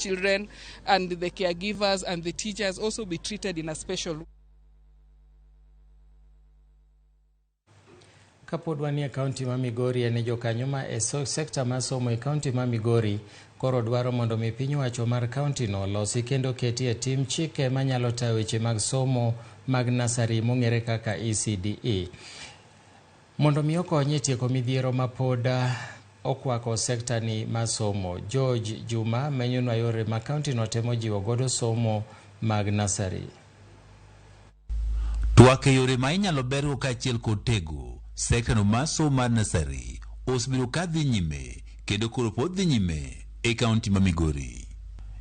children and the caregivers and the teachers also be treated in a special way. Kapod wanie kaunti ma Migori en jokanyo ma e sekta mar somo e kaunti ma Migori koro dwaro mondo mi piny owacho mar kaunti no olosi kendo keti e tim chike manyalo tayo weche mag somo mag nasari mong'ere kaka ECDE mondo mi okony e tieko midhiero ma pod okwako sekta ni mar somo. George Juma menyonwa yore ma kaunti no temo jiwo godo somo mag nasari. Twak e yore ma inyalo bergo kaachiel kod tego sekta no mar somo mar nasari osebedo ka dhi nyime kendo koro pod dhi nyime e kaunti ma Migori.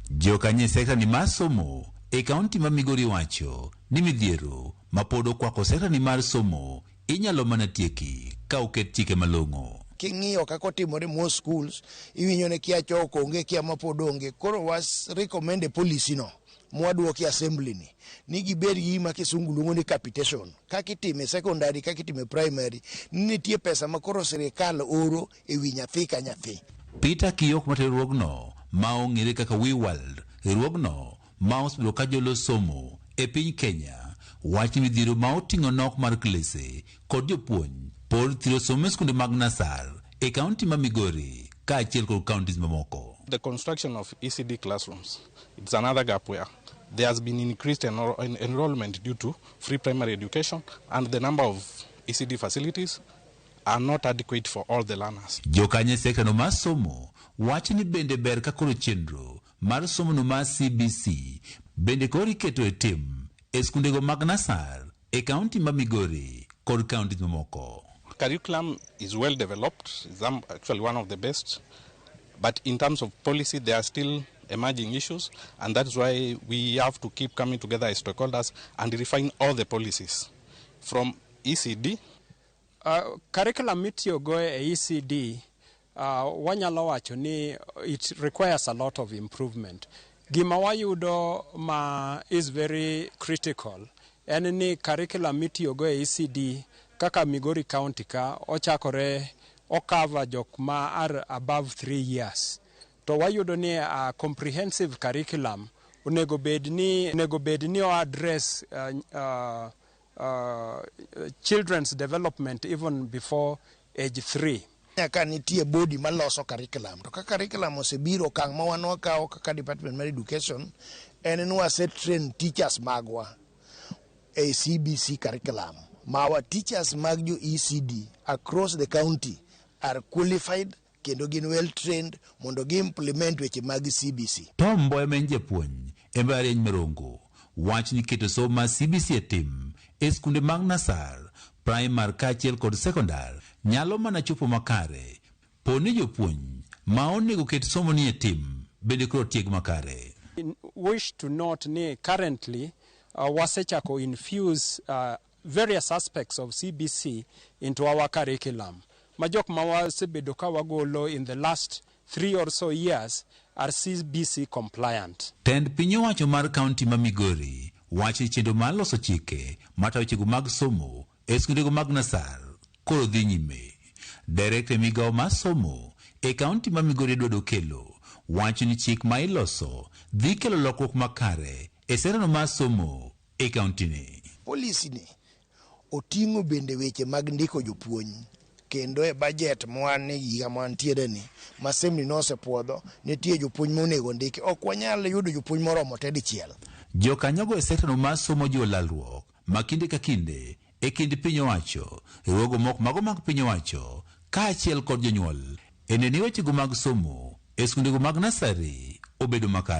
Jokanyo e sekta ni mar somo e kaunti ma Migori wacho ni midhiero ma pod okwako sekta ni mar somo inyalo mana tieki ka oket chike malong'o. King'iyo kaka otimore most schools, iwinjo ni kia chok onge, kia ma pod onge. Koro was recommend e policy no mwaduoki assembly ni gibed gi gima kisungu luongo ni capitation, kaka itime secondary, kaka itime primary, ni nitie pesa ma koro sirikal oro e wi nyathi ka nyathi. Peter Kiyok matero riwruogno ma ong'ere kaka WeWorld, riwruogno ma osebedo ka jolo somo e piny Kenya, wach ni midhiero ma oting'o nok mar klese kod jopuonj pod thiro somo e skunde mag nasar e kaunti ma Migori kaachiel kod counties mamoko. The construction of ECD classrooms, it's another gap where there has been increased enrollment due to free primary education, and the number of ECD facilities are not adequate for all the learners. Jokanyo e sekta no mar somo wacho ni bende ber ka koro chenro mar somo no mar CBC bende koro iketo e tim e skundego mag nasar e kaunti ma Migori kod counties mamoko. Curriculum is well developed, it's actually one of the best, but in terms of policy there are still emerging issues, and that's why we have to keep coming together as stakeholders and refine all the policies from ECD. Curriculum mitiyogo e ECD, wanyalo wacho ni it requires a lot of improvement. Gima wayudo ma is very critical en ni curriculum mitiyogo e ECD kaka Migori County ka ochakore ocover jok ma are above 3 years. To wayudo ni a comprehensive curriculum onego bed ni o address children's development even before age 3. Nyaka nitie body maloso curriculum, to ka curriculum osebiro, okang' ma wan wakawo kaka department mar education en ni wase train teachers magwa e CBC curriculum. Ma our teachers mag jo ECD across the county are qualified kendo gin well trained mondo gi implement weche mag CBC. Tom Mboya ma en japuonj e mbalariany Mirongo wach ni keto somo mar CBC e tim e skunde mag nasar, primar kaachiel kod sekondar nyalo mana chopo makare po ni jopuonj ma onego ket somo ni e tim bende koro tieg makare. Wish to note ni currently wasechako infuse various aspects of CBC into our curriculum. Ma jok ma wasebedo ka wagolo in the last 3 or so years are CBC compliant. Tend piny owacho mar kaunti ma Migori wacho ni chenro mar loso chike matayo wechego mag somo e skundego mag nasar koro dhi nyime. Direkta e migawo mar somo e kaunti ma Migori Edward Okello wacho ni chik ma iloso dhi kelo lokruok makare e serano mar somo e kaunti ni. Policy ni oting'o bende weche mag ndiko jopuonj, kendo e budget mwan e higa mantiere ni ma assembly nosepuodho, nitie jopuonj monego ndiki. Ok wanyal yudo jopuonj moromo te dichiel. Jokanyogo e sektano mar somo jiwo lalruok ma kinde ka kinde e kind piny owacho, riwruogo mok mago mag piny owacho kaachiel kod jonyuol e neno ni wechego mag somo e skundego mag nasari obedo makare.